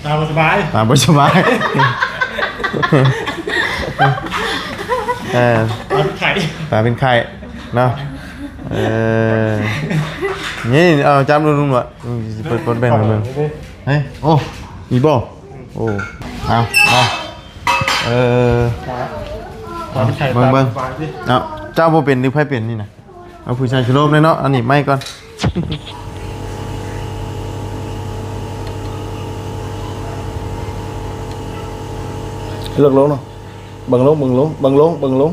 ຕາບໍ່ສະບາຍ ຕາບໍ່ສະບາຍ ເອີ ຕາເປັນໄຂ້ ຕາເປັນໄຂ້ເນາະ ເອີ ນີ້ ເອົາ ຈັບດູລຸງຫຼວດ ເປີດ ເປີດແບ່ງເບິ່ງ ເອີ ໂອ້ ອີ່ບໍ່ ໂອ້ ເອົາ ເອົາ ເອີ ຕາເປັນໄຂ້ ເບິ່ງ ເບິ່ງ ຕາບໍ່ສະບາຍຕິ ເອົາ ເຈົ້າບໍ່ເປັນ ຫຼື ໃຜເປັນນີ້ນະ? ເອົາ ຜູ້ຊາຍສະໂລບເລີຍເນາະ ອັນນີ້ໄມ້ກ່ອນ ເລືອກລົງເນາະ ເບິ່ງລົງ ເບິ່ງລົງ ເບິ່ງລົງ ເບິ່ງລົງ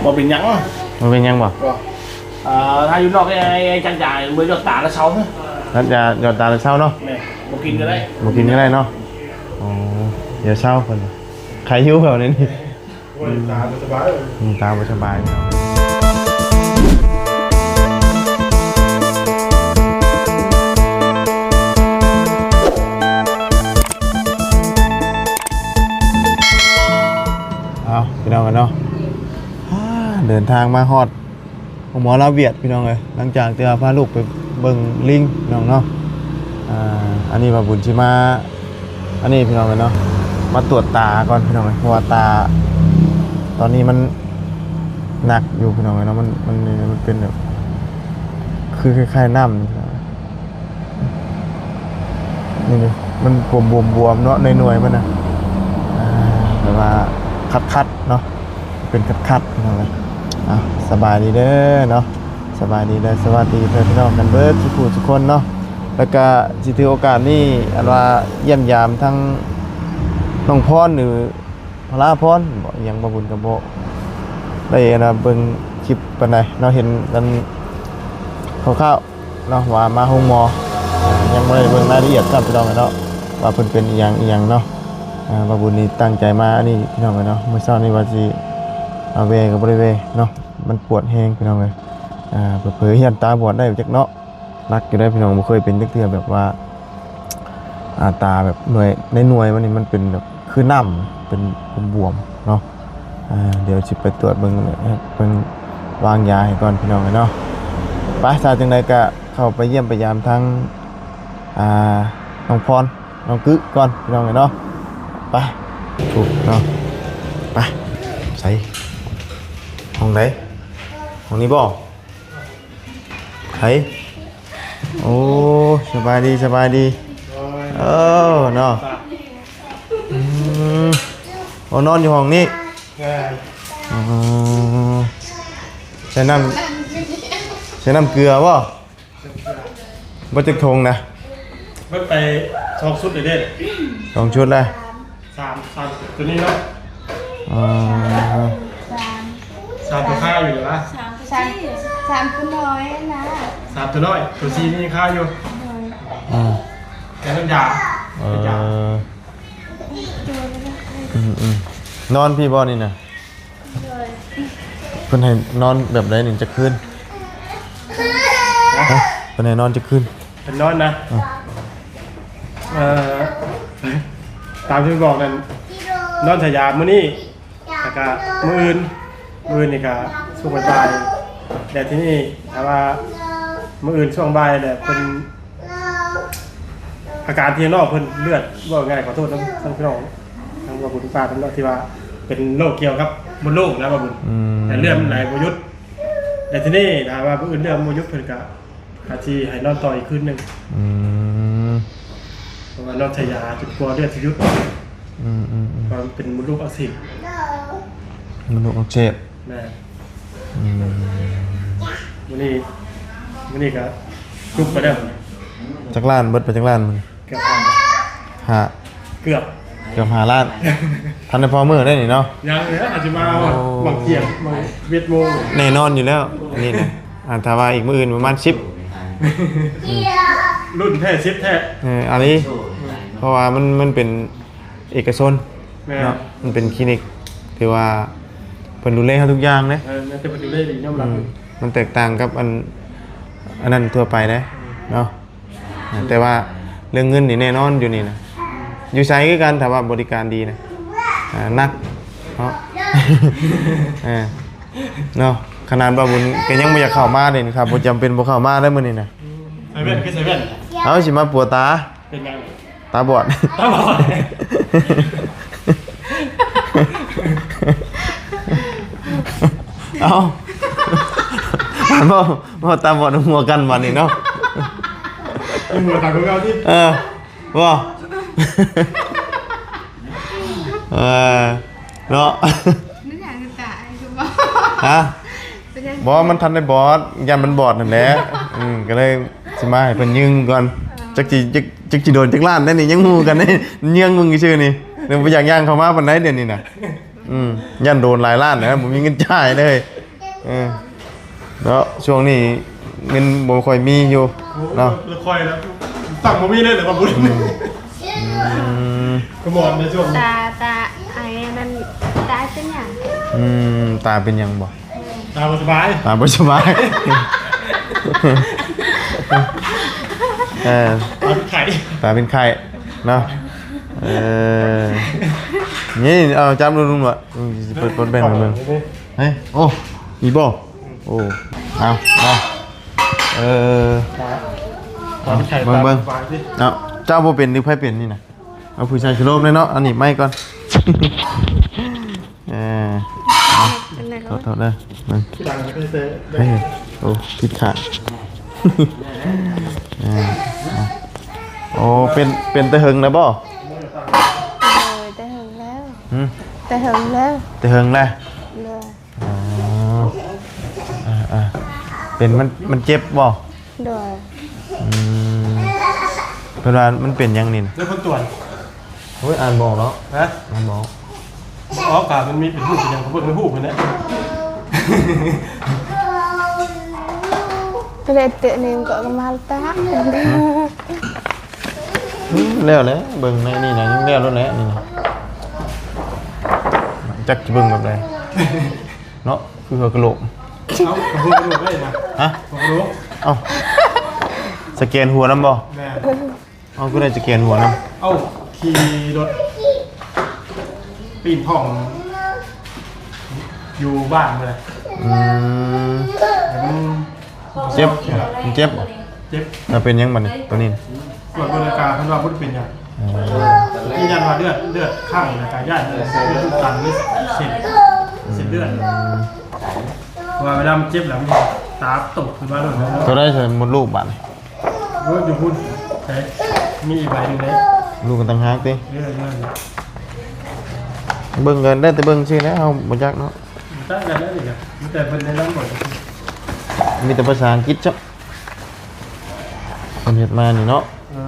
ບໍ່ເປັນຫຍັງ ບໍ່ເປັນຫຍັງບໍ່? ບໍ່. ອ່າ ຖ້າຢູ່ນອກນີ້ ໃຫ້ ໃຫ້ຈັດຢາເມື່ອຍອດຕາແລ້ວເຊົາເນາະ ຈັດຢາຍອດຕາແລ້ວເຊົາເນາະ ແມ່ນ ບໍ່ກິນກໍໄດ້ ບໍ່ກິນກໍໄດ້ເນາະ ອໍ ດຽວເຊົາເພິ່ນ ໄຂ້ຢູ່ແຖວນີ້ ໂອ້ຍ ຕາບໍ່ສະບາຍ ອືມ ຕາບໍ່ສະບາຍ ເອົາ ພີ່ນ້ອງເອີຍເນາະ ເດີນທາງມາຮອດໂຮງໝໍລາວຫວຽດ ພີ່ນ້ອງເອີຍ ຫຼັງຈາກທີ່ວ່າພາລູກໄປເບິ່ງລິງ ພີ່ນ້ອງເນາະ ອ່າ ອັນນີ້ວ່າບຸນຊິມາ ອັນນີ້ ພີ່ນ້ອງເອີຍເນາະ ມາກວດຕາກ່ອນ ພີ່ນ້ອງເອີຍ ເພາະວ່າຕາຕອນນີ້ມັນໜັກຢູ່ ພີ່ນ້ອງເອີຍເນາະ ມັນ ມັນ ມັນເປັນແບບ ຄືຄ້າຍໆນ້ຳ ນີ້ ນີ້ ມັນບວມໆເນາະ ໃນໜ່ວຍມັນນະ ອ່າ ແບບວ່າຄັດໆເນາະ ເປັນຄັດໆ ພີ່ນ້ອງເອີຍ ອ່າ ສະບາຍດີເດີເນາະ ສະບາຍດີ ແລະ ສະຫວັດດີເພື່ອນພີ່ນ້ອງກັນເບິດທຸກຜູ້ທຸກຄົນເນາະ ແລ້ວກະຊິຖືໂອກາດນີ້ ອັນວ່າຢ້ຽມຢາມທັງນ້ອງພອນ ຫຼື ພະລາພອນບໍ ອີ່ຫຍັງ ບ່າວບຸນກະບໍ່ໄດ້ ອັນວ່າເບິ່ງຄລິບປານໃດເນາະ ເຫັນອັນຄ່າວໆເນາະ ວ່າມາໂຮງໝໍ ຍັງບໍ່ໄດ້ເບິ່ງລາຍລະອຽດຊ້ຳ ພີ່ນ້ອງເອີຍເນາະ ວ່າເພິ່ນເປັນອີ່ຫຍັງອີ່ຫຍັງເນາະ ອ່າ ບ່າວບຸນນີ້ຕັ້ງໃຈມາອັນນີ້ ພີ່ນ້ອງເອີຍເນາະ ມື້ເຊົ້ານີ້ວ່າຊິມາແວ່ກໍບໍ່ໄດ້ແວ່ເນາະ ມັນປວດແຮງ ພີ່ນ້ອງເອີຍ ອ່າ ເຜີໆຢ້ານຕາບອດໄດ້ຈັກເນາະ ໜັກຢູ່ເດ້ພີ່ນ້ອງ ບໍ່ເຄີຍເປັນຈັກເທື່ອ ແບບວ່າ ອ່າ ຕາແບບໜ່ວຍ ໃນໜ່ວຍມັນນີ້ມັນເປັນແບບຄືນ້ຳ ເປັນບວມໆເນາະ ອ່າ ດຽວຊິໄປກວດເບິ່ງ ເບິ່ງວາງຢາໃຫ້ກ່ອນ ພີ່ນ້ອງເອີຍເນາະ ໄປ ຖ້າຈັ່ງໃດກະເຂົ້າໄປຢ້ຽມໄປຢາມທາງ ອ່າ ນ້ອງພອນ ນ້ອງກຶກ່ອນ ພີ່ນ້ອງເອີຍເນາະ ໄປ ໂອ້ ເນາະ ໄປ ໃສ ຫ້ອງໃດ? ຫ້ອງນີ້ບໍ? ໃຜ? ໂອ້ ສະບາຍດີ ສະບາຍດີ ໂອ້ ເນາະ ອືມ ໂອ້ ນອນຢູ່ຫ້ອງນີ້ ອໍ ໃສ່ນ້ຳ ໃສ່ນ້ຳເກືອບໍ່? ເບິດຈັກຖົງນະ? ເບິດໄປສອງຊຸດເດ້ ສອງຊຸດແລ້ວ ສາມ ສາມ ໂຕນີ້ເນາະ ອໍ ສາມ ສາມໂຕຄາຢູ່ເດ້ວະ ສາມ ສາມ ສາມໂຕນ້ອຍນະ ສາມໂຕນ້ອຍ ໂຕສີ່ນີ້ຄາຢູ່ ໂດຍ ອືມ ແຕ່ມັນຢາ ເອີ ຢາ ອືມໆ ນອນພີ້ບໍ່ນີ້ນະ? ໂດຍ ເພິ່ນໃຫ້ນອນແບບໃດນີ້ຈັກຄືນ? ຮະ? ເພິ່ນໃຫ້ນອນຈັກຄືນ? ເພິ່ນນອນນະ ອືມ ເອີ ຕາມທີ່ບອກນັ້ນ ນອນໃສ່ຢາມື້ນີ້ ແລ້ວກະມື້ອື່ນ ມື້ອື່ນນີ້ກະຊ່ວງບ່າຍໆ ແລ້ວທີນີ້ຖ້າວ່າມື້ອື່ນຊ່ວງບ່າຍແລ້ວເພິ່ນ ອາການທີ່ນ້ອງເພິ່ນເລືອດ ເວົ້າງ່າຍ ຂໍໂທດນຳທາງພີ່ນ້ອງ ທາງບ່າວບຸນປ້າເພິ່ນເນາະ ທີ່ວ່າເປັນໂລກກ່ຽວກັບມົດລູກນະບ່າວບຸນ ອືມ ແຕ່ເລືອດມັນໄຫຼບໍ່ຢຸດ ແລ້ວທີນີ້ຖ້າວ່າມື້ອື່ນເລືອດມັນບໍ່ຢຸດ ເພິ່ນກະອາດຊິໃຫ້ນອນຕໍ່ອີກຄືນໜຶ່ງ ອືມ ເພາະວ່ານອນໃສ່ຢາຈົນກວ່າເລືອດຊິຢຸດ ອືມໆໆ ເພາະວ່າມັນເປັນມົດລູກອັກເສບ ມົດລູກອັກເສບ ແມ່ນ ອືມ ມື້ນີ້ ມື້ນີ້ກະຈຸກໄປແລ້ວ ຈັກລ້ານ ເບິດໄປຈັກລ້ານມື້ນີ້? ເກືອບຫ້າ ເກືອບ ເກືອບຫ້າລ້ານ ທັນໄດ້ພໍມື້ໄດ້ນີ້ເນາະ ຍັງເລີຍ ອາດຊິມາຮອດ ໂອ້ ບາງທ່ຽງ ບາງເອັດໂມງ ແນ່ນອນຢູ່ແລ້ວ ອັນນີ້ນະ ອ່າ ຖ້າວ່າອີກມື້ອື່ນປະມານສິບ ລຸ້ນແທ້ສິບແທ້ ເອີ ອັນນີ້ ເພາະວ່າມັນ ມັນເປັນ ເອກະຊົນ ແມ່ນ ເນາະ ມັນເປັນຄລີນິກທີ່ວ່າເພິ່ນດູແລເຮົາທຸກຢ່າງເດ້ ເອີ ແມ່ນແຕ່ເພິ່ນດູແລດີ ຍອມຮັບ ອືມ ມັນແຕກຕ່າງກັບອັນ ອັນນັ້ນທົ່ວໄປເດ້ ອືມ ເນາະ ແຕ່ວ່າເລື່ອງເງິນນີ້ແນ່ນອນຢູ່ນີ້ນະ ອືມ ຢູ່ໃສຄືກັນ ຖ້າວ່າບໍລິການດີນະ ອ່າ ໜັກເນາະ ເອີ ເນາະ ຂະໜາດບ່າວບຸນກໍຍັງບໍ່ຢາກເຂົ້າມາເດ້ ຖ້າບໍ່ຈຳເປັນບໍ່ເຂົ້າມາໄດ້ມື້ນີ້ນະ. ໃສ່ແວ່ນ ຄືໃສ່ແວ່ນ ເອົາ ຊິມາປົວຕາ ເປັນຫຍັງ? ຕາບອດ ຕາບອດ ເອົ້າ ເວົ້າ ເວົ້າຕາບອດຫົວກັນບາດນີ້ເນາະ ເປັນຫົວຕາຂອງເຮົາຕິ ເອີ ບໍ່ ເອີ ເນາະ ມັນຫຍັງຕາ ຄືບໍ່ ຮະ ເປັນຫຍັງ? ບໍ່ ມັນທັນໄດ້ບອດ ຢ້ານມັນບອດນັ້ນແຫຼະ ອືມ ກໍເລີຍຊິມາໃຫ້ເພິ່ນຢືມກ່ອນ ເອີ ຈັກຊິ ຈັກ ຈັກຊິໂດນຈັກລ້ານແດ່ນີ້ ຍັງຮູ້ກັນເດ້ ເຍືອງເບິ່ງຊື່ໆນີ້ ເດີ ບໍ່ຢາກຍ່າງເຂົ້າມາປານໃດດຽວນີ້ນະ ອືມ ຢ້ານໂດນຫຼາຍລ້ານແຫຼະ ບໍ່ມີເງິນຈ່າຍເລີຍ ເອີ ເນາະ ຊ່ວງນີ້ເງິນບໍ່ຄ່ອຍມີຢູ່ເນາະ ບໍ່ຄ່ອຍແລ້ວ ຕັງບໍ່ມີເລີຍແຫຼະ ອືມ ອືມ ກະໝອນໃນຊ່ວງ ຕາ ຕາ ໄອ້ອັນນັ້ນ ຕາເປັນຫຍັງ? ອືມ ຕາເປັນຫຍັງບໍ່? ຕາບໍ່ສະບາຍ ຕາບໍ່ສະບາຍ ເອີ ຕາເປັນໄຂ້ ຕາເປັນໄຂ້ເນາະ ເອີ ນີ້ ເອົາ ຈັບລຸ້ນໆ ອືມ ຊິເປີດ ເປີດແວ່ນໃຫ້ເບິ່ງ ເຮີ້ຍ ໂອ້ ມີບໍ່? ໂອ້ ເອົາ ເອົາ ເອີ ເອົາ ເບິ່ງ ເບິ່ງ ເອົາ ເຈົ້າບໍ່ເປັນຫຼືໃຜເປັນນີ້ນະ? ເອົາ ຜູ້ຊາຍສະໂລບແດ່ເນາະ ອັນນີ້ໄມ້ກ່ອນ ເອີ ເອົາ ເປັນໄງ ໂທດ ໂທດເດີ ເບິ່ງ ເຮີ້ຍ ໂອ້ ຜິດຂາດ ເອີ ເອົາ ໂອ້ ເປັນ ເປັນແຕ່ເຫິງແລ້ວບໍ່? ໂດຍ ແຕ່ເຫິງແລ້ວ ຫື? ແຕ່ເຫິງແລ້ວ ແຕ່ເຫິງແລ້ວ ໂດຍ ອໍ ເອີໆ ເປັນ ມັນ ມັນເຈັບບໍ່? ໂດຍ ອືມ ເພິ່ນວ່າມັນເປັນຫຍັງນີ້ນະ? ແລ້ວເພິ່ນຕວດ ໂອ້ຍ ອ່ານບໍ່ອອກເນາະ ຮະ? ອ່ານບໍ່ອອກ ບໍ່ອອກ ກະມັນມີເປັນຮູບເປັນຫຍັງ ເບິ່ງໃນຮູບຫັ້ນແຫຼະ ກໍເລີຍເຕະນີ້ມັນກໍມາຕາ ແລ້ວແຫຼະ ເບິ່ງໃນນີ້ນະ ຍັງແລ້ວໂລດແຫຼະນີ້ນະ ຈັກຊິເບິ່ງແບບໃດເນາະ ຄືຫົວກະໂຫຼກ ເອົ້າ ກະຫົວກະໂຫຼກເລີຍນະ ຮະ? ຫົວກະໂຫຼກ ເອົ້າ ສະແກນຫົວນຳບໍ່? ແມ່ນ ເອົ້າ ຄືໄດ້ສະແກນຫົວນຳ? ເອົ້າ ຂີ່ລົດປີນປ່ອງຢູ່ບ້ານເລີຍ ອືມ ແລ້ວມັນ ເຈັບ ມັນເຈັບບໍ່? ເຈັບ ແລ້ວເປັນຫຍັງບາດນີ້ ໂຕນີ້? ກວດເບິ່ງແລ້ວກະເພິ່ນວ່າບໍ່ໄດ້ເປັນຫຍັງ ອໍ ຢືນຢັນວ່າເລືອດ ເລືອດຂ້າງ ແລ້ວກະຢ້ານເລືອດອຸດຕັນ ເສັ້ນ ເສັ້ນເລືອດ ອືມ ເພາະວ່າເວລາມັນເຈັບແລ້ວ ມັນຕາຕົກຂຶ້ນມາໂລດ ໂຕໃດຊັ້ນ ມົດລູກບາດນີ້? ໂອ້ຍ ຢູ່ພຸ້ນ ໃສ ມີອີກໃບໜຶ່ງເດ້ ລູກກັນຕ່າງຫາກຕິ ເອີ ເບິ່ງກັນໄດ້ແຕ່ເບິ່ງຊື່ແຫຼະ ເຮົາບໍ່ຈັກເນາະ ບໍ່ຈັກກັນແລ້ວນີ້ກະ ມີແຕ່ເພິ່ນແນະນຳບໍ່ ມີແຕ່ພາສາອັງກິດຊະ ເພິ່ນເຮັດມານີ້ເນາະ ເອີ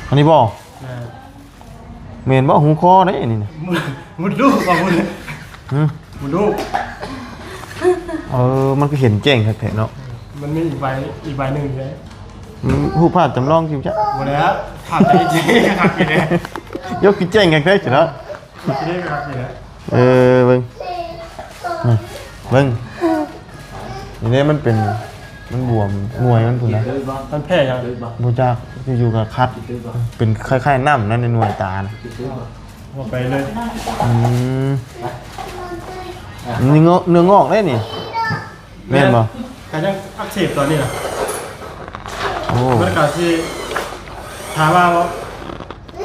ອັນນີ້ບໍ່? ແມ່ນ ແມ່ນບໍ່? ຫູຄໍເດ້ນີ້ນະ ມຸດລູກບໍ່? ຫື? ໝົດລູກ ເອີ ມັນຄືເຫັນແຈ້ງຄັກແທ້ເນາະ ມັນມີອີກໃບ ອີກໃບໜຶ່ງເດ້ ອືມ ຮູບພາບຈຳລອງຊິຈັກ ບໍ່ແລ້ວ ພາບໃຈຈິງຄັກຢູ່ເດ້ ຍົກຄືແຈ້ງຄັກແທ້ຊິເນາະ ເອີ ເບິ່ງ ເບິ່ງ ນີ້ເດ້ ມັນເປັນ ມັນບວມ ໜ່ວຍມັນພຸ້ນນະ ມັນແພ້ຫຍັງ? ບໍ່ຈັກ ຢູ່ໆກໍຄັດ ເປັນຄ້າຍໆນ້ຳນັ້ນ ໃນໜ່ວຍຕານະ ເອົາໄປເລີຍ ອືມ ນີ້ເນື້ອງອກເດ້ນີ້ ແມ່ນບໍ່? ກະຍັງອັກເສບຕອນນີ້ນະ ໂອ້ ມັນກະຊິ ຖ້າວ່າ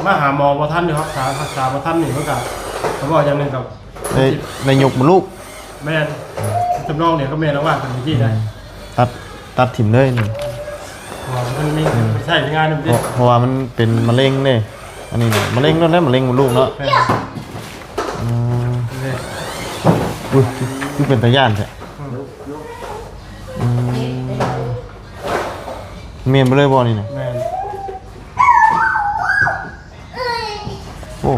ມາຫາໝໍບໍ່ທັນຢູ່ ຮັກສາ ຮັກສາບໍ່ທັນນີ້ ມັນກະ ກະເວົ້າຢ່າງໜຶ່ງກະ ໄດ້ ໄດ້ຍົກມະລູກ ແມ່ນ ທຳນອງດຽວກັບແມ່ນະວ່າເປັນວິທີໃດ ຕັດ ຕັດຖິ້ມເລີຍນີ້ ເພາະວ່າມັນມີ ອືມ ໃຊ້ງານນຳເດ້ ເພາະ ເພາະວ່າມັນເປັນມະເຮັງເດ້ ອັນນີ້ນະ ມະເຮັງນັ້ນແຫຼະ ມະເຮັງມະລູກເນາະ ແມ່ນ ອືມ ເດ້ ອຸ້ຍ ຄືເປັນຕາຢ້ານແທ້ ອືມ ອືມ ແມ່ນບໍ່ເລີຍບໍ່ນີ້ນະ ແມ່ນ ໂອ້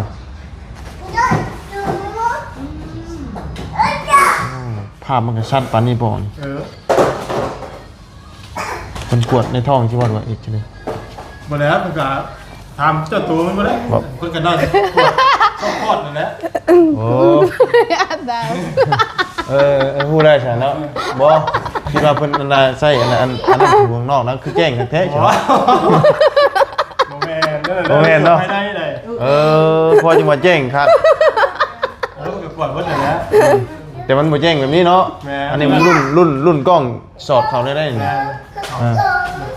ໂອ້ ພາບມັນກະຊັດປານນີ້ບໍ່ນີ້ ເອີ ເພິ່ນກວດໃນທ້ອງຊິວ່າ ຫຼືວ່າເຮັດຈັ່ງໃດ? ບໍ່ແລ້ວ ເພິ່ນກະຖາມເຈົ້າໂຕມັນບໍ່ໄດ້ ເພິ່ນກະນອນກວດ ຄອດນັ້ນແຫຼະ ໂອ້ ເອີ ເອີ ຮູ້ແລ້ວຊັ້ນເນາະ ບໍ່ ຄິດວ່າເພິ່ນອັນນ່າໃຊ້ອັນ ອັນ ອັນນັ້ນຢູ່ຂ້າງນອກນະ ຄືແຈ້ງຄັກແທ້ ບໍ່ ບໍ່ແມ່ນເດີ ບໍ່ແມ່ນເນາະ ພາຍໃນໃດ ເອີ ພໍຈັ່ງວ່າແຈ້ງຄັກ ເອີ ມັນກໍກວດເບິດຫັ້ນແຫຼະ ແຕ່ມັນບໍ່ແຈ້ງແບບນີ້ເນາະ ແມ່ນ ອັນນີ້ມັນລຸ້ນ ລຸ້ນ ລຸ້ນກ້ອງສອດເຂົ້າໄດ້ ແມ່ນ ອ່າ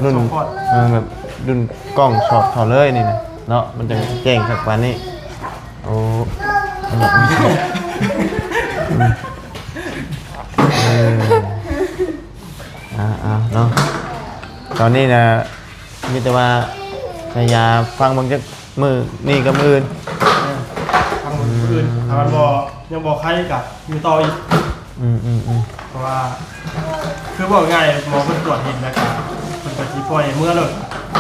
ລຸ້ນ ສອດ ເອີ ແບບລຸ້ນກ້ອງສອດເຂົ້າເລີຍນີ້ນະເນາະ ມັນຈັ່ງແຈ້ງຄັກປານນີ້ ໂອ້ ເອີ ອ່າໆ ເນາະ ຕອນນີ້ນະ ມີແຕ່ວ່າໃຫ້ຢາຟັງເບິ່ງຈັກມື້ນີ້ກັບມື້ອື່ນ ເອີ ຟັງເບິ່ງມື້ອື່ນ ຖ້າມັນບໍ່ ຍັງບໍ່ໄຄກະຢູ່ຕໍ່ອີກ ອືມໆໆ ເພາະວ່າ ຄືເວົ້າງ່າຍ ໝໍເພິ່ນກວດເຫັນແລ້ວກະ ເພິ່ນກະຊິປ່ອຍໃຫ້ເມືອໂລດ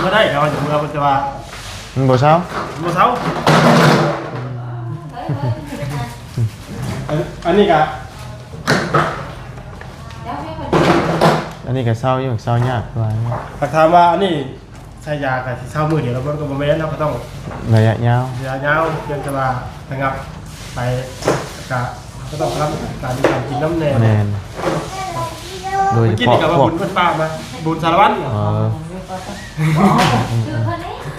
ເມືອໄດ້ກະວ່າຊິເມືອ ເພິ່ນຈະວ່າ ມັນບໍ່ເຊົາ ມັນບໍ່ເຊົາ ອັນ ອັນນີ້ກະ ອັນນີ້ກະເຊົາຢູ່ ເຊົາຍາກກວ່າ ຫາກຖາມວ່າອັນນີ້ ໃຊ້ຢາກະຊິເຊົາມື້ດຽວ ແລ້ວມັນກະບໍ່ແມ່ນ ເຮົາກະຕ້ອງໄລຍະຍາວ ໄລຍະຍາວ ພຽງແຕ່ວ່າລະງັບໄປ ກະ ເຮົາກະຕ້ອງຮັບການຢູ່ການກິນນຳແດ່ ແມ່ນ ໂດຍສະເພາະ ກິນກະວ່າ ພວກ ບຸນເພິ່ນປາກມາ ບຸນສາລະວັນ ເອີ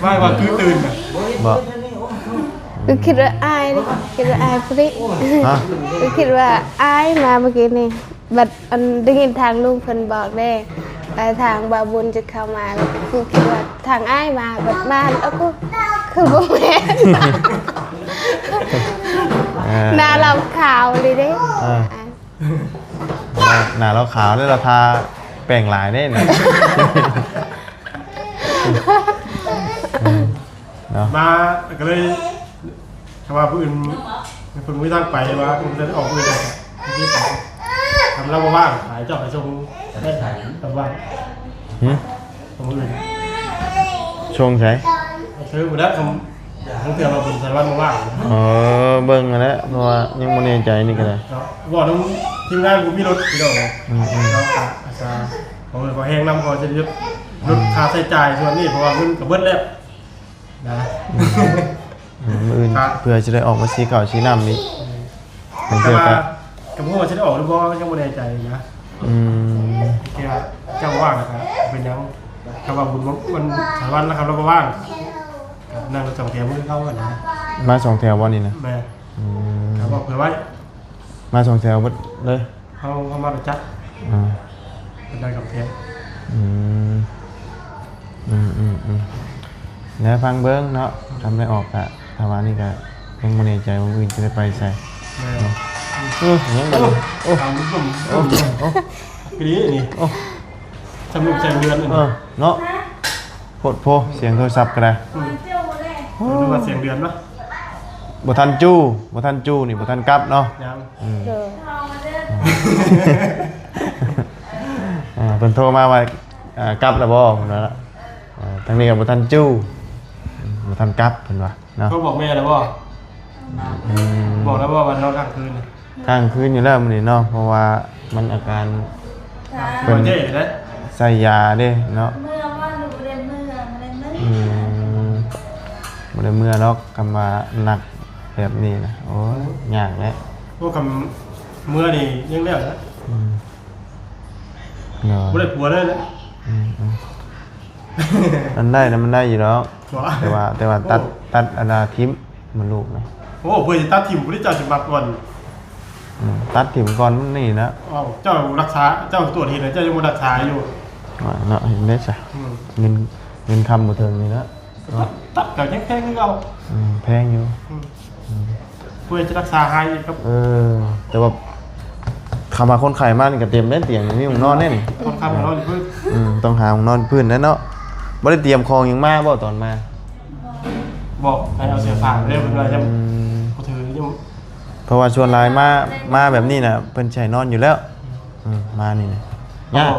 ວ່າ ວ່າຄືຕື່ນນະ ບໍ່ ຄືຄິດວ່າອາຍ ຄິດວ່າອາຍຜູ້ນີ້ ຮະ ຄືຄິດວ່າອາຍມາມື້ກີ້ນີ້ ບັດອັນໄດ້ຍິນທາງລຸງເພິ່ນບອກເດ້ ແລ້ວທາງບ່າວບຸນຈະເຂົ້າມາ ຄືຄິດວ່າທາງອ້າຍມາ ບັດມາ ເອົາ ຄື ຄືບໍ່ແມ່ນ ເອີ ໜ້າລາວຂາວອີ່ຫຼີເດ້ ເອີ ອ່າ ໜ້າ ໜ້າລາວຂາວແລ້ວ ລາວທາແປ້ງຫຼາຍເດ້ນະ ເນາະ ມາກະເລີຍ ຖ້າວ່າຜູ້ອື່ນເພິ່ນບໍ່ມີທາງໄປ ວ່າເພິ່ນຈະອອກອື່ນ ທຳລາວບໍ່ວ່າງ ໃຫ້ເຈົ້າໄປສົ່ງໄດ້ ທຳລາວວ່າງ ຫື ຂອງອື່ນ ສົ່ງໃສ ເຊີບໍ່ໄດ້ ທາງເທື່ອວ່າບຸນສາລະວັນບໍ່ວ່າງ ເອີ ເບິ່ງຫັ້ນແຫຼະ ເພາະວ່າຍັງບໍ່ແນ່ໃຈນີ້ກະໄດ້ ເນາະ ເວົ້ານຳທີມງານບໍ່ມີລົດ ພີ່ນ້ອງ ອືມໆ ເນາະ ກະ ກະ ຂໍ ຂໍແຮງນຳ ເພາະວ່າຈະໄດ້ຫຼຸດ ຫຼຸດຄ່າໃຊ້ຈ່າຍສ່ວນນີ້ ເພາະວ່າເງິນກະເບິດແລ້ວ ນະ ອືມ ມື້ອື່ນ ກະ ເພື່ອຊິໄດ້ອອກມາຊື້ເຂົ້າຊື້ນ້ຳອີກ ບາງເທື່ອກະ ກະບໍ່ຮູ້ວ່າຊິໄດ້ອອກຫຼືບໍ່ ຍັງບໍ່ແນ່ໃຈນະ ອືມ ເທື່ອເຈົ້າວ່າງກະເປັນຫຍັງ ຄັນວ່າບຸນວັນສາລະວັນລະຄັບລາວບໍ່ວ່າງ ກະນັ່ງລົດສອງແຖວມື້ເກົ່າຫັ້ນນະ ມາສອງແຖວບໍ່ນີ້ນະ ແມ່ນ ອືມ ກະບອກເຜື່ອໄວ້ ມາສອງແຖວເບິດເລີຍ ເຮົາ ເຮົາມາປະຈຳ ອືມ ເປັນໄດ້ກັບແທ້ ອືມ ອືມໆໆ ແລ້ວຟັງເບິ່ງເນາະ ທຳໄດ້ອອກກະ ຖ້າວ່ານີ້ກະຍັງບໍ່ແນ່ໃຈວ່າມື້ອື່ນຈະໄດ້ໄປໃສ ແມ່ນ ເນາະ ເອີ ຍັງບໍ່ ໂອ້ ໂອ້ ຕາມລຸ້ມ ໂອ້ ໂອ້ ຄືນີ້ນີ້ ໂອ້ ຈຳລູກແສງເດືອນ ເອີ ເນາະ ໂພດໂພ ສຽງໂທລະສັບກະໄດ້ ອືມ ເອີ ຫຼືວ່າສຽງເດືອນເນາະ ບໍ່ທັນຈູ້ ບໍ່ທັນຈູ້ນີ້ ບໍ່ທັນກັບເນາະ ຍັງ ອືມ ໂດຍ ອ່າ ເພິ່ນໂທມາວ່າ ອ່າ ກັບແລ້ວບໍ່ ເພິ່ນວ່າ ອ່າ ທາງນີ້ກະບໍ່ທັນຈູ້ ບໍ່ທັນກັບ ເພິ່ນວ່າເນາະ ໂທບອກແມ່ແລ້ວບໍ່ ອືມ ບອກແລ້ວບໍ່ວ່ານອນຄ້າງຄືນ ຄ້າງຄືນຢູ່ແລ້ວມື້ນີ້ເນາະ ເພາະວ່າມັນອາການ ເພິ່ນໃຊ້ຢາເດ້ເນາະ ເມືອບໍ່ ຫຼືບໍ່ໄດ້ເມືອ ບໍ່ໄດ້ເມືອ ອືມ ບໍ່ໄດ້ເມືອດອກ ຄຳວ່າໜັກແບບນີ້ນະ ໂອ້ຍ ຍາກແຫຼະ ໂອ້ ຄຳເມືອນີ້ຍັງແລ້ວນະ ອືມ ເນາະ ບໍ່ໄດ້ຜົວເລີຍນະ ອືມໆ ມັນໄດ້ນະ ມັນໄດ້ຢູ່ດອກ ແຕ່ວ່າ ແຕ່ວ່າຕັດ ໂອ້ ຕັດອັນນ່າຖິ້ມ ມັນລູກນະ ໂອ້ ເພິ່ນຊິຕັດຖິ້ມ ບໍ່ໄດ້ ເຈົ້າຊິມາກ່ອນ ອືມ ຕັດຖິ້ມກ່ອນມັນນີ້ນະ ເອົ້າ ເຈົ້າລັກສາ ເຈົ້າກະກວດເຫັນແລ້ວ ເຈົ້າຍັງບໍ່ຮັກສາຢູ່ ວ່າເນາະ ເຫັນໄດ້ຊະ ອືມ ເງິນ ເງິນຄຳບໍ່ເຖິງນີ້ນະ ເນາະ ຕັດກະຍັງແພງຄືເກົ່າ ອືມ ແພງຢູ່ ອືມ ອືມ ເພື່ອຈະຮັກສາຫາຍອີກຄັບ ເອີ ແຕ່ວ່າ ຄຳວ່າຄົນໄຂ້ມານີ້ກະເຕັມເດ້ຕຽງ ມີຫ້ອງນອນເດ້ນີ້ ຄົນໄຂ້ມານອນຢູ່ພື້ນ ອືມ ຕ້ອງຫາຫ້ອງນອນພື້ນແຫຼະເນາະ ບໍ່ໄດ້ຕຽມຂອງຫຍັງມາບໍ່ຕອນມາ ບໍ່ ໃຫ້ເອົາເສື້ອຜ້າໄປເລີຍ ເພິ່ນວ່າຍັງ ອືມ ບໍ່ຖືຢູ່ ເພາະວ່າສ່ວນຫຼາຍມາ ມາແບບນີ້ນະ ເພິ່ນໃຫ້ນອນຢູ່ແລ້ວ ອືມ ມານີ້ນະ ຍາກ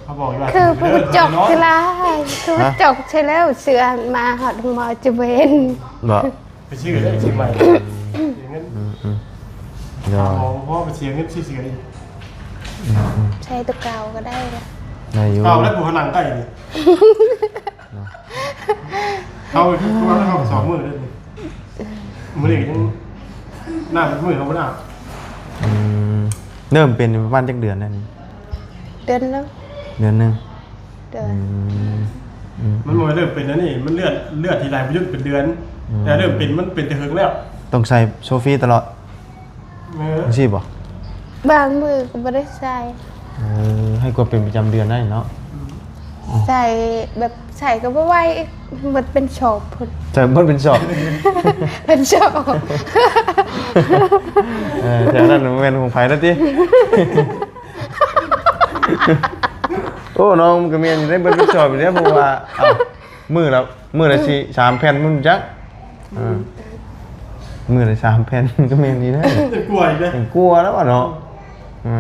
ເຂົາບອກຢູ່ວ່າ ຄືຜູ້ຈົກຄືຫຼາຍ ຄືຜູ້ຈົກໃຊ່ແລ້ວ ເສື້ອມາຮອດໂຮງໝໍຈະເຫັນ ບໍ່ ໄປຊື້ເລີຍ ຊື້ໃໝ່ ເສຍເງິນ ອືມໆ ໂດຍ ເອົາ ພໍໄປເສຍເງິນຊື້ເສື້ອອີກ ອືມໆ ໃສ່ໂຕເກົ່າກະໄດ້ລະ ໄດ້ຢູ່ ເອົາແລ້ວຜູ້ເຮົານັ່ງໃກ້ນີ້ ເນາະ ເຮົາ ເຮົາສອງມື້ເດ້ ມື້ນີ້ກະຍັງ ນ້ຳມື້ເຮົາບໍ່ໄດ້ອາບ ອືມ ເລີ່ມເປັນປະມານຈັກເດືອນແລ້ວນີ້ ເດືອນໜຶ່ງ ເດືອນໜຶ່ງ ໂດຍ ອືມ ອືມ ມັນບໍ່ໄດ້ເລີ່ມເປັນອັນນີ້ ມັນເລືອດ ເລືອດທີ່ໄຫຼບໍ່ຢຸດເປັນເດືອນ ອືມ ແຕ່ເລີ່ມເປັນ ມັນເປັນແຕ່ເຫິງແລ້ວ. ຕ້ອງໃສ່ໂຊຟີຕະຫຼອດ ເອີ ຈັ່ງຊີ້ບໍ່? ບາງມື້ກໍບໍ່ໄດ້ໃສ່. ເອີ ໃຫ້ກວດເປັນປະຈຳເດືອນໄດ້ເນາະ. ອືມ ໃສ່ແບບ ໃສ່ກໍບໍ່ໄຫວ ໝົດເປັນສອບພຸ້ນ. ໃສ່ໝົດເປັນສອບ ເປັນສອບ. ເອີ ແຖວນັ້ນບໍ່ແມ່ນຂອງໃຜແລ້ວຕິ? ໂອ້ ນ້ອງມັນກໍແມ່ນຢູ່ເດ້ ເບິດເປັນສອບຢູ່ເດ້ ເພາະວ່າ ເອົ້າ ມື້ລະ ມື້ລະສີ່ ສາມແຜ່ນພຸ້ນຈັກ. ເອີ ມື້ລະສາມແຜ່ນ ມັນກໍແມ່ນຢູ່ເດ້. ເປັນກວ່າອີກເດ້ ເປັນກວ່າແລ້ວເນາະ. ເອີ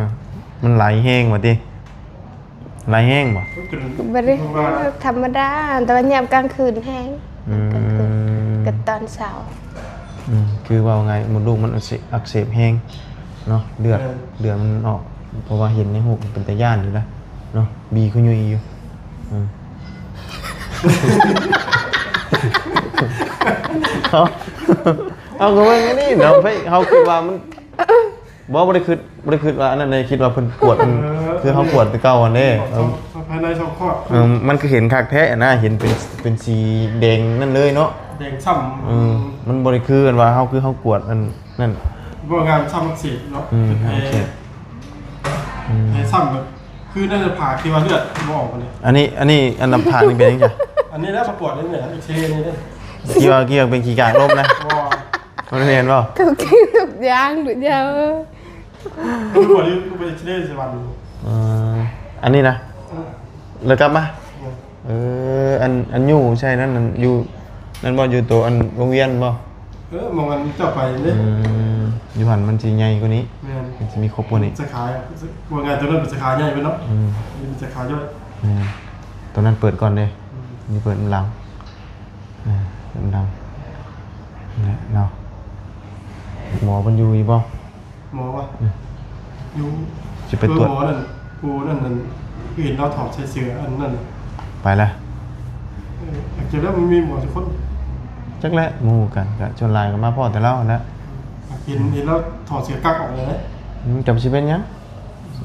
ມັນໄຫຼແຮງວ່າຕິ? ໄຫຼແຮງບໍ່? ບໍ່ໄດ້ ທຳມະດາ ແຕ່ວ່າຍາມກາງຄືນແຮງ. ອືມ ກາງຄືນກັບຕອນເຊົ້າ. ອືມ ຄືເວົ້າງ່າຍ ມົດລູກມັນອັກເສບ ອັກເສບແຮງເນາະ ເລືອດ ເລືອດມັນອອກ ເພາະວ່າເຫັນໃນຮູບເປັນຕາຢ້ານຢູ່ນະເນາະ ບີຄືຍຸຍຢູ່. ອືມ ເອົາ ເອົາ ກໍເບິ່ງອັນນີ້ເນາະ ເຮົາຄິດວ່າມັນ ບໍ່ ບໍ່ໄດ້ຄິດ ບໍ່ໄດ້ຄິດວ່າອັນນັ້ນເດ້ ຄິດວ່າເພິ່ນກວດ ເອີ ຄືເຮົາກວດແຕ່ເກົ່າຫັ້ນເດ້. ເອີ ພາຍໃນຊ່ອງຄອດ ເອີ ມັນຄືເຫັນຄັກແທ້ນະ ເຫັນເປັນ ເປັນສີແດງນັ້ນເລີຍເນາະ ແດງຊ້ຳ. ເອີ ມັນບໍ່ໄດ້ຄືອັນວ່າເຮົາ ຄືເຮົາກວດອັນນັ້ນ ບໍ່ງາມຊ້ຳອັກເສບເນາະ. ອືມ ເປັນແຜ ແຜຊ້ຳແບບ ຄືໃນໜ້າຜາກທີ່ວ່າເລືອດບໍ່ອອກຫັ້ນເດ້. ອັນນີ້ ອັນນີ້ ອັນໜ້າຜາກນີ້ເປັນຫຍັງຈະ? ອັນນີ້ແຫຼະ ປະກວດນີ້ແຫຼະ ເອັກຊະເຣນີ້ເດ້. ທີ່ວ່າ ທີ່ວ່າເປັນຂີ້ກາກລົມນະ? ບໍ່ ມັນແມ່ນບໍ່? ທຸກສິ່ງທຸກຢ່າງ ທຸກຢ່າງ. ເອີ ໄປກວດຢູ່ ໄປເອັກຊະເຣສະຫວັນ. ເອີ ອັນນີ້ນະ? ເອີ ແລ້ວກັບມາ? ເອີ ເອີ ອັນ ອັນຢູ່ໃສ່ນັ້ນ ຢູ່ນັ້ນບໍ່? ຢູ່ໂຕອັນໂຮງຮຽນບໍ່? ເອີ ໝ່ອງອັນເຈົ້າໄປເດ້. ອືມ ຢູ່ຫັ້ນມັນຊິໃຫຍ່ກວ່ານີ້. ແມ່ນ ມັນຊິມີຄົບກວ່ານີ້ ສາຂາ ວ່າງ່າຍ ໂຕນັ້ນເປັນສາຂາໃຫຍ່ເພິ່ນເນາະ. ອືມ ນີ້ເປັນສາຂາຍ່ອຍ. ແມ່ນ ໂຕນັ້ນເປີດກ່ອນເດ້. ອືມ ນີ້ເປີດນຳຫຼັງ. ເອີ ເປັນນຳ ນີ້ແຫຼະເນາະ. ໝໍເພິ່ນຢູ່ອີກບໍ່? ໝໍວະ? ອືມ ຢູ່ ຊິໄປກວດ ເອີ ໝໍນັ້ນ ຜູ້ນັ້ນນັ້ນ ຄືເຫັນລາວຖອດໃສ່ເສື້ອອັນນັ້ນ ໄປລະ. ເອີ ຈັກແລ້ວ ມັນມີໝໍຈັກຄົນ? ຈັກແຫຼະ ໝູ່ກັນ ກໍສ່ວນຫຼາຍກໍມາພໍ້ແຕ່ລາວຫັ້ນແຫຼະ. ເຫັນ ເຫັນລາວຖອດເສື້ອກັກອອກເລີຍ. ອືມ ຈຳຊິເປັນຫຍັງ?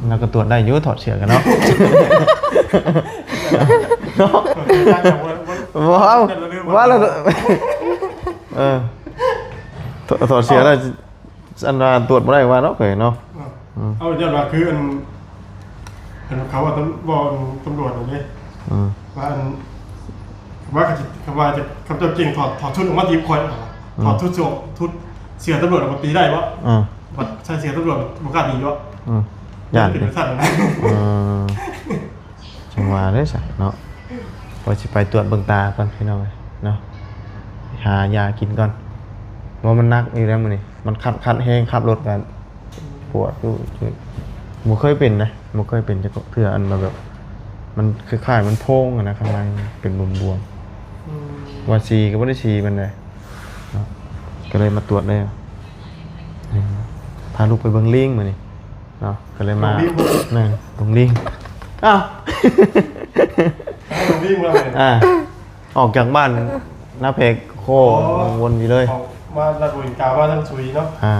ລາວກໍຕວດໄດ້ຢູ່ ຖອດເສື້ອກັນເນາະ ເນາະ. ບໍ່ ເອົາ ວ່າລະ ເອີ ຖອດ ຖອດເສື້ອແລ້ວ ອັນວ່າຕວດບໍ່ໄດ້ວ່າເນາະ ເຄີຍເນາະ. ເອີ ອືມ ເອົາ ຢ້ານວ່າຄືອັນ ອັນເຂົາວ່າຕຳ ເວົ້າຕຳຫຼວດນີ້ເດ້. ອືມ ວ່າອັນ ວ່າ ວ່າຈະ ເຂົາເຈົ້າເກັ່ງ ຖອດ ຖອດຊຸດອອກມາຕີຂ້ອຍ ອືມ ຖອດຊຸດ ຊຸດເສື້ອຕຳຫຼວດອອກມາຕີໄດ້ບໍ່? ອືມ ບັດໃສ່ເສື້ອຕຳຫຼວດບໍ່ກ້າຕີບໍ່? ອືມ ຢ້ານເປັນຈັ່ງຊັ້ນນະ. ເອີ ຈັ່ງວ່າເດ້ຊະເນາະ ວ່າຊິໄປຕວດເບິ່ງຕາກ່ອນພີ່ນ້ອງເອີຍເນາະ ຫາຢາກິນກ່ອນ. ວ່າມັນໜັກຢູ່ແລ້ວມື້ນີ້ ມັນຄັນ ຄັນແຮງ ຂັບລົດກໍປວດຢູ່. ບໍ່ເຄີຍເປັນນະ ບໍ່ເຄີຍເປັນຈັກເທື່ອ ອັນວ່າແບບ ມັນຄ້າຍໆ ມັນໂພງຫັ້ນນະ ຂ້າງໃນເປັນບວມໆ. ອືມ ວ່າສີກໍບໍ່ໄດ້ສີປານໃດເນາະ ກໍເລີຍມາຕວດເລີຍ. ເອີ ພາລູກໄປເບິ່ງລີງມື້ນີ້ເນາະ ກໍເລີຍມາ. ແມ່ນ ເບິ່ງລີງ. ອ້າວ ເບິ່ງລີງມາເລີຍ. ອ່າ ອອກຈາກບ້ານນາແພກ ໂຄ ອໍ ວົນຢູ່ເລີຍ ອອກມາລາດບຸຣີ ກະວ່າທາງສຸຍເນາະ. ອ່າ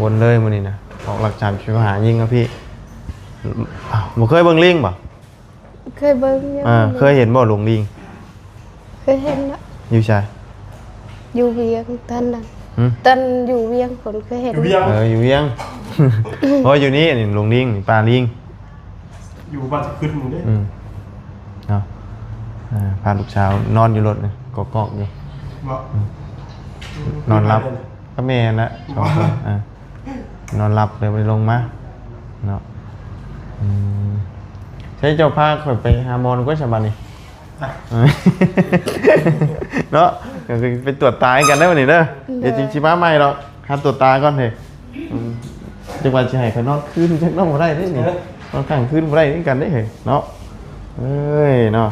ວົນເລີຍມື້ນີ້ນະ ອອກຫຼັກສາມສິບຫ້າ ຍິງເອົາພີ່. ອ້າວ ບໍ່ເຄີຍເບິ່ງລີງບໍ່? ເຄີຍເບິ່ງຢູ່. ອ່າ ເຄີຍເຫັນບໍ່ໂລງລີງ? ເຄີຍເຫັນແລ້ວ. ຢູ່ໃສ? ຢູ່ວຽງຕອນນັ້ນ. ຫື? ຕອນຢູ່ວຽງພຸ້ນເຄີຍເຫັນ. ຢູ່ວຽງ? ເອີ ຢູ່ວຽງ. ໂອ້ຍ ຢູ່ນີ້ ນີ້ໂລງລີງ ນີ້ປ່າລີງ. ຢູ່ບ້ານສະຄຶດນີ້ເດ້. ອືມ ເນາະ ເອີ ພາລູກສາວນອນຢູ່ລົດນີ້ ກອກໆຢູ່. ບໍ່? ອືມ ນອນຫຼັບ ກໍແມ່ນແຫຼະ ສອງຄົນ. ເອີ ນອນຫຼັບເລີຍບໍ່ໄດ້ລົງມາເນາະ. ອືມ ໃຊ້ເຈົ້າພາຂ້ອຍໄປຫາໝໍກ່ອນຊະບັດນີ້. ອ່ະ ເນາະ ກໍຄືໄປຕວດຕາໃຫ້ກັນເດີບັດນີ້ເດີ. ໂດຍ ດຽວຈຶ່ງຊິມາໃໝ່ດອກ ຫາຕວດຕາກ່ອນເຮີ້ຍ. ອືມ ຈັກວ່າຊິໃຫ້ຂ້ອຍນອນຄືນຈັກນອນບໍ່ໄດ້ເດ້ນີ້. ເອີ ນອນຄ້າງຄືນບໍ່ໄດ້ຄືກັນເດ້ເຮີ້ຍເນາະ. ເອີຍເນາະ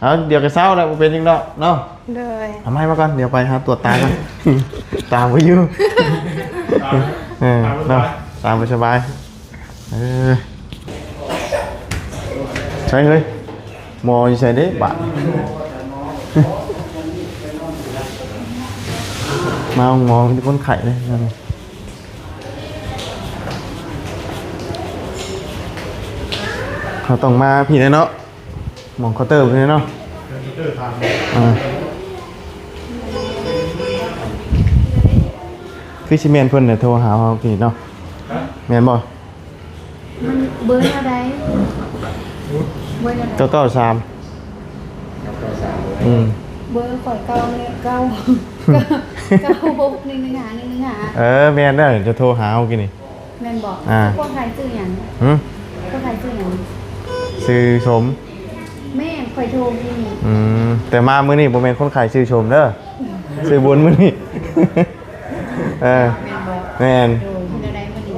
ເອົາ ດຽວກໍເຊົາແລ້ວ ບໍ່ເປັນຫຍັງດອກເນາະ. ໂດຍ ເອົາໄມ້ມາກ່ອນ ດຽວໄປຫາຕວດຕາກ່ອນ. ຕາບໍ່ຢູ່ ຕາ ເອີ ຕາບໍ່ສະບາຍ ເນາະ ຕາບໍ່ສະບາຍ. ເອີ ໃສເຮີ້ຍ ໝໍຢູ່ໃສເດ້ບາດ? ມາໂຮງໝໍມີແຕ່ຄົນໄຂ້ເດ້. ເຮົາຕ້ອງມາພີ້ແຫຼະເນາະ ໝ່ອງເຄົາເຕີພີ້ແຫຼະເນາະ. ອ່າ ຄືຊິແມ່ນເພິ່ນແຫຼະໂທຫາເຮົາພີ່ເນາະ. ແມ່ນບໍ່? ມັນເບີແນວໃດ? ເບີແນວໃດ? ເກົ້າເກົ້າສາມ. ອືມ ເບີຂ້ອຍເກົ້າເນາະ ເກົ້າ ເກົ້າຫົກໜຶ່ງໜຶ່ງຫ້າ ໜຶ່ງໜຶ່ງຫ້າ. ເອີ ແມ່ນແລ້ວ ຈະໂທຫາເຮົາກີ້ນີ້. ແມ່ນບໍ່? ອ່າ ຄົນຂາຍຊື່ຫຍັງ? ຫື? ຄົນຂາຍຊື່ຫຍັງ? ຊື່ສົມ. ແມ່ນ ຂ້ອຍໂທກີ້ນີ້. ອືມ ແຕ່ມາມື້ນີ້ບໍ່ແມ່ນຄົນຂາຍຊື່ຊົມເດີ ຊື່ບຸນມື້ນີ້. ເອີ ແມ່ນບໍ່? ແມ່ນ. ໂດຍ ເຮັດແນວໃດມື້ນີ້?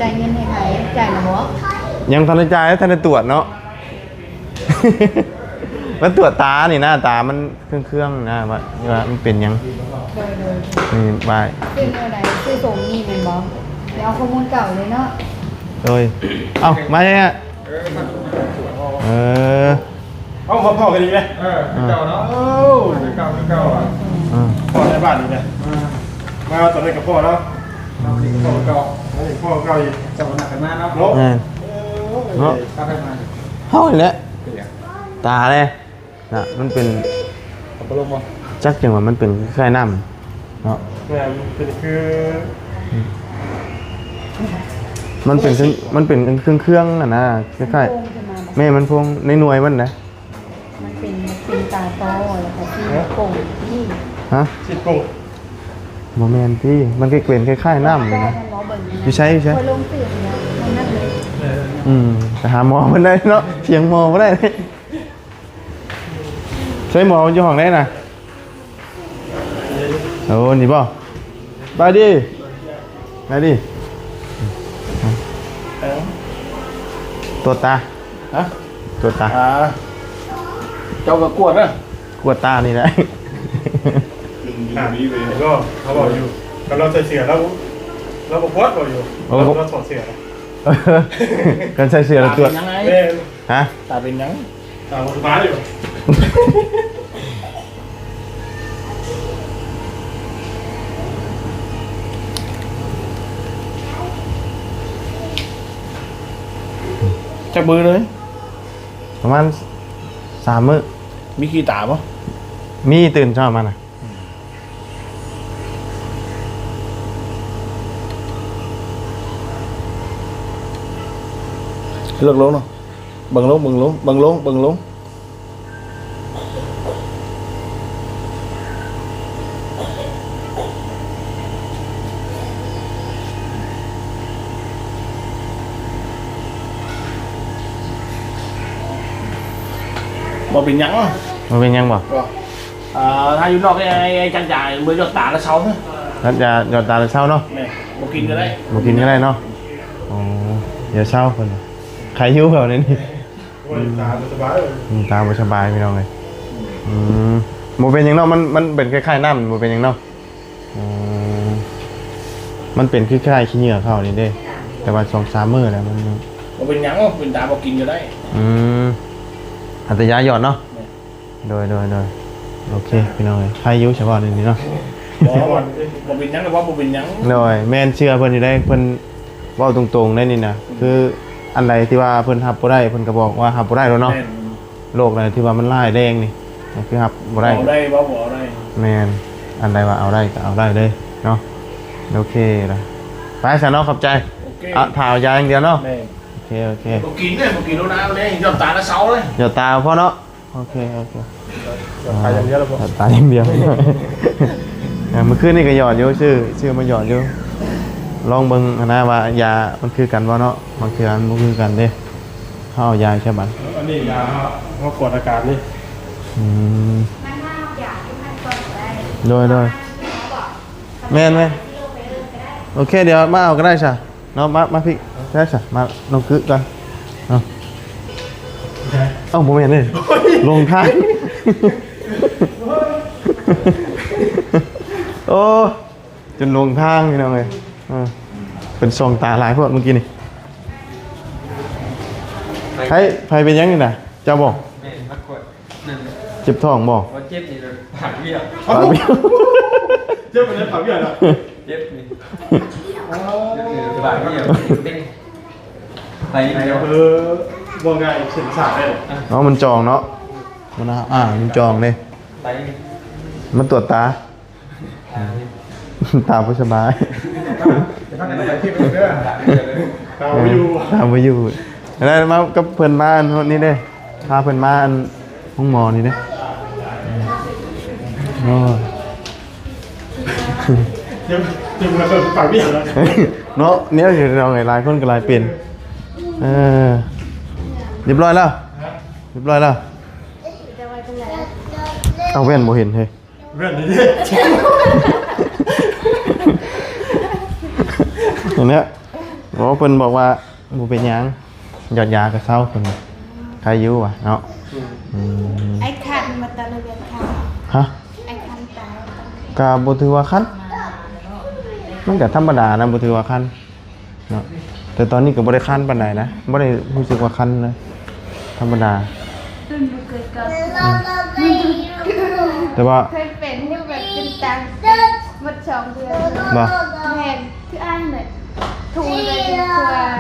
ຈ່າຍເງິນໃຫ້ໃຜ? ຈ່າຍແລ້ວບໍ່? ຍັງທັນໄດ້ຈ່າຍ ທັນໄດ້ຕວດເນາະ. ມາຕວດຕານີ້ນະ ຕາມັນເຄືອງໆນະ ວ່າ ວ່າມັນເປັນຫຍັງ. ໂດຍໆ ນີ້ວ່າ ຊື່ແນວໃດ? ຊື່ສົມນີ້ແມ່ນບໍ່? ໄປເອົາຂໍ້ມູນເກົ່າເລີຍເນາະ. ໂດຍ ເອົ້າ ມາແທ້. ເອີ ເອີ ເອົ້າ ມາພໍ້ກັນອີກແລ້ວ. ເອີ ຄືເກົ່າເນາະ. ໂອ້ ຄືເກົ່າ ຄືເກົ່າ ອ່າ ພໍ້ໃນບ້ານນີ້ແຫຼະ. ມາຕອນນີ້ກໍພໍ້ເນາະ. ຕອນນີ້ກໍພໍ້ເກົ່າ ຕອນນີ້ພໍ້ເກົ່າອີກ. ເຈົ້າກໍນັດກັນມາເນາະ. ເນາະ ແມ່ນ ເນາະ ເຮົານີ້ແຫຼະ ຕາເດ້ນະ ມັນເປັນ ອັບປະໂລມບໍ່? ຈັກຈັ່ງວ່າມັນເປັນຄ້າຍໆນ້ຳເນາະ. ແມ່ນ ເປັນຄື ມັນເປັນ ມັນເປັນເຄື່ອງໆຫັ້ນນະ ຄ້າຍໆ ແມ່ນ ມັນໂພງໃນໜ່ວຍມັນນະ. ມັນເປັນ ເປັນຕາຕໍ່ ແລ້ວກໍຊີ້ໂປ່ງທີ່ ຮະ? ຊີ້ໂປ່ງ ບໍ່ແມ່ນຕິ ມັນກໍເປັນຄ້າຍໆນ້ຳນີ້ນະ. ຢູ່ໃສ? ຢູ່ໃສ? ຂ້ອຍລົງຕື່ມແລ້ວ ມັນນັ້ນເລີຍ. ເອີ ອືມ ໄປຫາໝໍເພິ່ນໄດ້ເນາະ ຖຽງໝໍບໍ່ໄດ້. ໃສໝໍ ຢູ່ຫ້ອງໃດນະ? ໂອ້ ນີ້ບໍ່? ສະບາຍດີ ສະບາຍດີ. ເອີ ກວດຕາ ຮະ? ກວດຕາ ອ່າ ເຈົ້າກໍກວດນະ ກວດຕານີ້ແຫຼະ. ອືມ ເນາະ ເຂົາເວົ້າຢູ່ ຄັນລາວໃສ່ເສື້ອ ລາວ ລາວບໍ່ກວດ ເວົ້າຢູ່. ໂອ້ ລາວຖອດເສື້ອ ຄັນໃສ່ເສື້ອແລ້ວກວດ ຕາເປັນຫຍັງ? ແມ່ນ ຮະ? ຕາເປັນຫຍັງ? ຕາບໍ່ສະບາຍຢູ່. ຈັກມື້ເລີຍ? ປະມານສາມມື້. ມີຂີ້ຕາບໍ່? ມີ ຕື່ນເຊົ້າມານະ. ເລິກລົງເນາະ ເບິ່ງລົງ ເບິ່ງລົງ ເບິ່ງລົງ ເບິ່ງລົງ. ບໍ່ເປັນຫຍັງ ບໍ່ເປັນຫຍັງບໍ່? ບໍ່ ອ່າ ຖ້າຢູ່ນອກ ໄອ້ ໄອ້ຈັດຢາເບິ່ງ ຢອດຕາແລ້ວເຊົາ. ຈັດຢາ ຢອດຕາແລ້ວເຊົາເນາະ. ແມ່ນ ບໍ່ກິນກໍໄດ້ ບໍ່ກິນກໍໄດ້ເນາະ. ອໍ ດຽວເຊົາເພິ່ນ ໄຄຢູ່ແບບນີ້. ໂອ້ຍ ຕາບໍ່ສະບາຍ ອືມ ຕາບໍ່ສະບາຍພີ່ນ້ອງເອີຍ. ອືມ ບໍ່ເປັນຫຍັງເນາະ ມັນ ມັນເປັນຄ້າຍໆນ້ຳ ບໍ່ເປັນຫຍັງເນາະ. ອໍ ມັນເປັນຄ້າຍໆຂີ້ເຫຍື້ອເຂົານີ້ເດ້ ແຕ່ວ່າສອງສາມມື້ແລ້ວມັນ ບໍ່ເປັນຫຍັງ ເປັນຕາບໍ່ກິນກໍໄດ້. ອືມ ອັນຕະຢາຢອດເນາະ. ແມ່ນ ໂດຍ ໂດຍ ໂດຍ ໂອເຄພີ່ນ້ອງເອີຍ ໄຄຢູ່ສະເພາະນີ້ເນາະ. ບໍ່ ບໍ່ເປັນຫຍັງ ວ່າບໍ່ເປັນຫຍັງ. ໂດຍ ແມ່ນ ເຊື່ອເພິ່ນຢູ່ໄດ໋ ເພິ່ນເວົ້າຕົງໆໄດ໋ນີ້ນະ. ອືມ ຄືອັນໃດທີ່ວ່າເພິ່ນຮັບບໍ່ໄດ້ ເພິ່ນກໍບອກວ່າຮັບບໍ່ໄດ້ໂລດເນາະ. ແມ່ນ ໂລກໃດທີ່ວ່າມັນຮ້າຍແຮງນີ້ ກໍຄືຮັບບໍ່ໄດ້ ເອົາໄດ້ ເວົ້າບໍ່ເອົາໄດ້. ແມ່ນ ອັນໃດວ່າເອົາໄດ້ກໍເອົາໄດ້ເລີຍເນາະ. ໂອເຄລະ ໄປຊັ້ນເນາະ ຂອບໃຈ. ໂອເຄ ຖ້າເອົາຢາຢ່າງດຽວເນາະ. ແມ່ນ ໂອເຄ ໂອເຄ ບໍ່ກິນເດ້ ບໍ່ກິນໂລດນະ ເອົາເດ້ ຢອດຕາລະເຊົາເດ້ ຢອດຕາເອົາພໍເນາະ. ໂອເຄ ໂອເຄ ຢອດຕາຢ່າງດຽວລະບໍ່? ຢອດຕາຢ່າງດຽວ. ເອີ ມື້ຄືນນີ້ກໍຢອດຢູ່ ຊື້ ຊື້ມາຢອດຢູ່ ລອງເບິ່ງຫັ້ນນະວ່າຢາມັນຄືກັນບໍ່ເນາະ. ບາງເທື່ອມັນບໍ່ຄືກັນເດ້ ເຮົາເອົາຢາໃສ່ບັດ. ອັນນີ້ຢາເຮົາ ເຮົາກວດອາການນີ້. ອືມ ໂດຍ ໂດຍ ແມ່ນ ແມ່ນ ໂອເຄ ດຽວມາເອົາກໍໄດ້ຊະ. ເນາະ ມາ ມາພີ້ ໃຊ່ຊະ ມາລົງກຶກ່ອນເນາະ. ເອົ້າ ບໍ່ແມ່ນເດ້ ລົງທາງ. ໂອ້ ຈົນຫຼົງທາງພີ່ນ້ອງເອີຍ. ເອີ ເປັນສ່ອງຕາຫຼາຍໂພດມື້ກີ້ນີ້. ໃຜ ໃຜເປັນຫຍັງນີ້ນະ ເຈົ້າບໍ່? ແມ່ນ ມາກວດ. ນັ້ນແຫຼະ ເຈັບທ້ອງບໍ່? ບໍ່ເຈັບນີ້ແຫຼະ ປາກວຽກ ປາກວຽກ. ເຈັບອັນໃດ ປາກວຽກນະ? ເຈັບນີ້ ປາກວຽກ ໄປ ເອີ ບໍ່ງ່າຍ ເສັ້ນສາຍໄດ້. ເອົາ ມັນຈ່ອງເນາະ. ມັນ ອ່າ ມັນຈອງເດ້ ໄປ ມາກວດຕາ ອ່າ ຕາບໍ່ສະບາຍ ຕາບໍ່ຢູ່ ຕາບໍ່ຢູ່ ແລ້ວມາກັບເພິ່ນມາອັນນີ້ເດ້ ພາເພິ່ນມາອັນໂຮງໝໍນີ້ເດ້ ໂອ້ຍ ເນາະ ແນວຢູ່ ນ້ອງເອີຍ ຫຼາຍຄົນກໍຫຼາຍເປັນ ເອີ ຮຽບຮ້ອຍແລ້ວ ຮຽບຮ້ອຍແລ້ວ ເອົາແວ່ນບໍ່ເຫັນເຮີຍ ແວ່ນນີ້ເດ້ ເຫັນແລ້ວ ໂອ້ ເພິ່ນບອກວ່າບໍ່ເປັນຫຍັງ ຢອດຢາກໍເຊົາ ເພິ່ນວ່າໄຄຢູ່ວ່າເນາະ ອືມ ອືມ ໄອ້ຄັນມາຕະລະເວນຄັນ ຮະ ໄອ້ຄັນຕາຍ ກໍບໍ່ຖືວ່າຄັນ ມັນກໍທຳມະດານະ ບໍ່ຖືວ່າຄັນ ເນາະ ແຕ່ຕອນນີ້ກໍບໍ່ໄດ້ຄັນປານໃດນະ ບໍ່ໄດ້ຮູ້ສຶກວ່າຄັນນະ ທຳມະດາ ອືມ ແຕ່ວ່າເຄີຍເປັນຢູ່ ແບບເປັນຕາເປັນໝົດສອງເດືອນ ບໍ່ ແມ່ນ ຄືອ້າຍແຫຼະ ທຸ່ມເລີຍ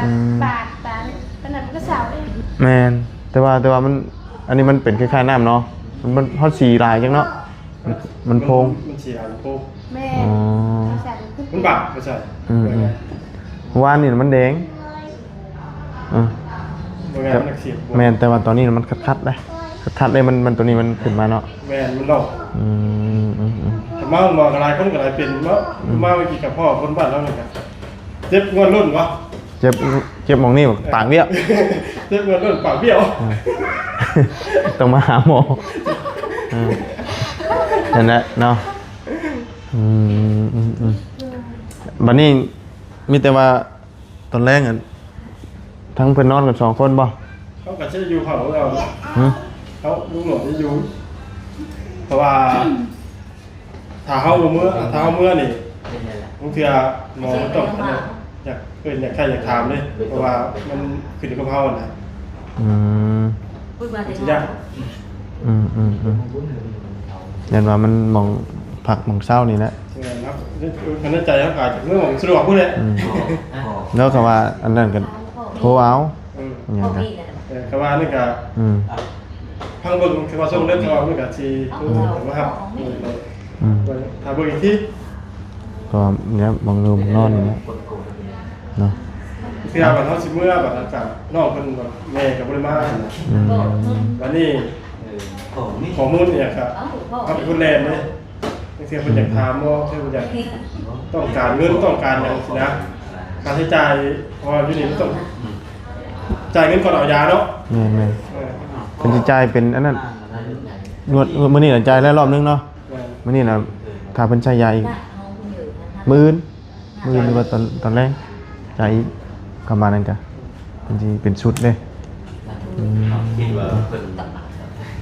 ອືມ ບາດຕາ ປານນັ້ນມັນກໍເຊົາເອງ ແມ່ນ ແຕ່ວ່າ ແຕ່ວ່າມັນ ອັນນີ້ມັນເປັນຄ້າຍໆນ້ຳເນາະ ມັນ ມັນຮອດສີຫຼາຍຈັງເນາະ ມັນ ມັນໂພງ ມັນສີຫຼາຍ ມັນໂພງ ແມ່ນ ອໍ ມັນບາດ ບໍ່ໃຊ່ ອືມ ອືມ ເມື່ອວານນີ້ມັນແດງ ເອີ ບໍ່ແມ່ນ ມັນອັກເສບ ແມ່ນ ແຕ່ວ່າຕອນນີ້ມັນຄັດໆເດ້ ຄັດໆເດ້ ມັນ ມັນ ໂຕນີ້ມັນຂຶ້ນມາເນາະ ແມ່ນ ມັນຫຼອກ ອືມ ອືມ ອືມ ຖ້າມາໂຮງໝໍກໍຫຼາຍຄົນກໍຫຼາຍເປັນເນາະ ອືມ ມາເມື່ອກີ້ກັບພໍ່ຄົນບ້ານເຮົານີ້ກໍ ເຈັບງວດລົ້ນບໍ່? ເຈັບ ເຈັບໝ່ອງນີ້ປາກວຽກ ເຈັບງວດລົ້ນປາກວຽກ ເອີ ຕ້ອງມາຫາໝໍ ເອີ ນັ້ນແຫຼະເນາະ ອືມ ອືມ ອືມ ບັດນີ້ມີແຕ່ວ່າຕອນແລງ ອັນ ທັງເພິ່ນນອນກັນສອງຄົນບໍ່? ເຮົາກໍຊິຢູ່ເຂົາເຮົາ ຫື? ເຮົາລຸງຫຼວງຈະຢູ່ ເພາະວ່າ ຖ້າເຮົາບໍ່ເມືອ ຖ້າເຮົາເມືອນີ້ ເປັນໄດລະ? ບາງເທື່ອໝໍມັນຕ້ອງ ອັນນັ້ນ ຢາກ ເອີ້ນ ຢາກໄຖ່ຢາກຖາມເດ້ ເພາະວ່າມັນຂຶ້ນຢູ່ກັບເຮົາຫັ້ນນະ ອືມ ມັນຊິຍາກ ອືມໆໆ ຢ້ານວ່າມັນໝ່ອງພັກໝ່ອງເຊົານີ້ແຫຼະ ແມ່ນເນາະ ຄັນໃນໃຈເຮົາກໍອາດຈະເມືອໝ່ອງສະດວກພຸ້ນແຫຼະ ອືມ ແລ້ວກໍວ່າອັນນັ້ນກໍໂທເອົາ ເອີ ຫຍັງກະ ເອີ ກໍວ່ານີ້ກະ ອືມ ຟັງເບິ່ງ ຄືວ່າສົ່ງເດີ ເພາະວ່າມັນກະຊິ ອືມ ມາຮັບ ອືມ ຖ້າເບິ່ງອີກທີ ກໍແນວບາງໂຮງນອນນີ້ແຫຼະເນາະ ເທື່ອວ່າເຮົາຊິເມືອ ບັດນັ້ນກະນ້ອງເພິ່ນ ແມ່ກໍບໍ່ໄດ້ມາ ອືມ ບັດນີ້ ຂໍ້ມູນອີ່ຫຍັງກະ ເຮົາເປັນຄົນແລ່ນເດ້ ບາງເທື່ອເພິ່ນຢາກຖາມບໍ່ ເພິ່ນຢາກ ຕ້ອງການເງິນ ຕ້ອງການຫຍັງຊີ້ນະ ຄ່າໃຊ້ຈ່າຍ ເພາະວ່າຢູ່ນີ້ມັນຕ້ອງຈ່າຍເງິນກ່ອນເອົາຢາເນາະ ແມ່ນໆ ເອີ ເພິ່ນຊິຈ່າຍເປັນອັນນັ້ນ ງວດ ງວດມື້ນີ້ລະຈ່າຍແລ້ວລອບໜຶ່ງເນາະ ແມ່ນ ມື້ນີ້ລະຖ້າເພິ່ນໃຊ້ຢາອີກ ມື້ອື່ນ ມື້ອື່ນ ຫຼືວ່າຕອນ ຕອນແລງ ຈ່າຍອີກ ປະມານນັ້ນກະ ເພິ່ນຊິເປັນຊຸດເດ້ ອືມ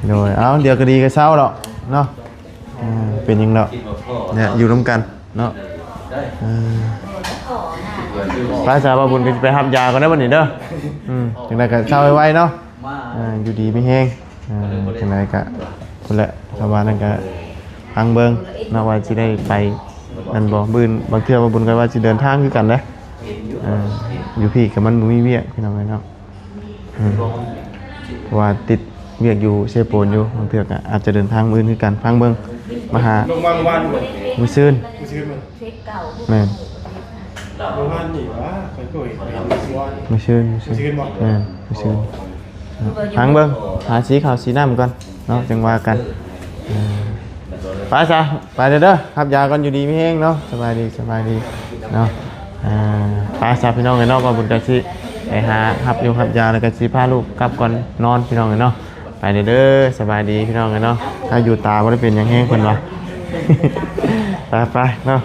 ໂດຍ ເອົາ ດຽວກໍດີກໍເຊົາດອກເນາະ ເປັນຫຍັງດອກ ເນຍ ຢູ່ນຳກັນເນາະ ເອີ ໄປຊະ ບ່າວບຸນກໍຊິໄປຮັບຢາກ່ອນເດີບັດນີ້ເດີ ອືມ ຈັ່ງໃດກໍເຊົາໄວໆເນາະ ເອີ ຢູ່ດີມີແຮງ ເອີ ຈັ່ງໃດກໍພຸ້ນແຫຼະ ຖ້າວ່ານັ້ນກໍຟັງເບິ່ງເນາະ ວ່າຊິໄດ້ໄປນັ້ນບໍ່ ມື້ອື່ນ ບາງເທື່ອບ່າວບຸນກໍວ່າຊິເດີນທາງຄືກັນເດ້ ເອີ ຢູ່ພີ້ກໍມັນບໍ່ມີວຽກ ພີ່ນ້ອງເອີຍເນາະ ອືມ ເພາະວ່າຕິດວຽກຢູ່ເຊໂປນຢູ່ ບາງເທື່ອກໍອາດຈະເດີນທາງມື້ອື່ນຄືກັນ ຟັງເບິ່ງ ມາຫາ ລົງມາເມື່ອວານ ມື້ຊືນ ມື້ຊືນ ແມ່ນ ເມື່ອວານນີ້ຫວາ ຂ້ອຍກໍເຫັນ ມື້ຊືນ ມື້ຊືນ ມື້ຊືນບໍ່ ແມ່ນ ມື້ຊືນ ຟັງເບິ່ງ ຫາສີເຂົ້າສີນ້ຳກ່ອນເນາະ ຈັ່ງວ່າກັນ ເອີ ໄປຊະ ໄປເດີ ຮັບຢາກ່ອນ ຢູ່ດີມີແຮງເນາະ ສະບາຍດີ ສະບາຍດີເນາະ ອ່າ ໄປຊະ ພີ່ນ້ອງເອີຍເນາະ ບ່າວບຸນກໍຊິໄປຫາຮັບຢາຮັບຢາ ແລ້ວກໍຊິພາລູກກັບກ່ອນນອນ ພີ່ນ້ອງເອີຍເນາະ ໄປເດີ ສະບາຍດີ ພີ່ນ້ອງເອີຍເນາະ ຖ້າຢູ່ຕາບໍ່ໄດ້ເປັນຫຍັງແຮງເພິ່ນວ່າ ໄປໆເນາະ.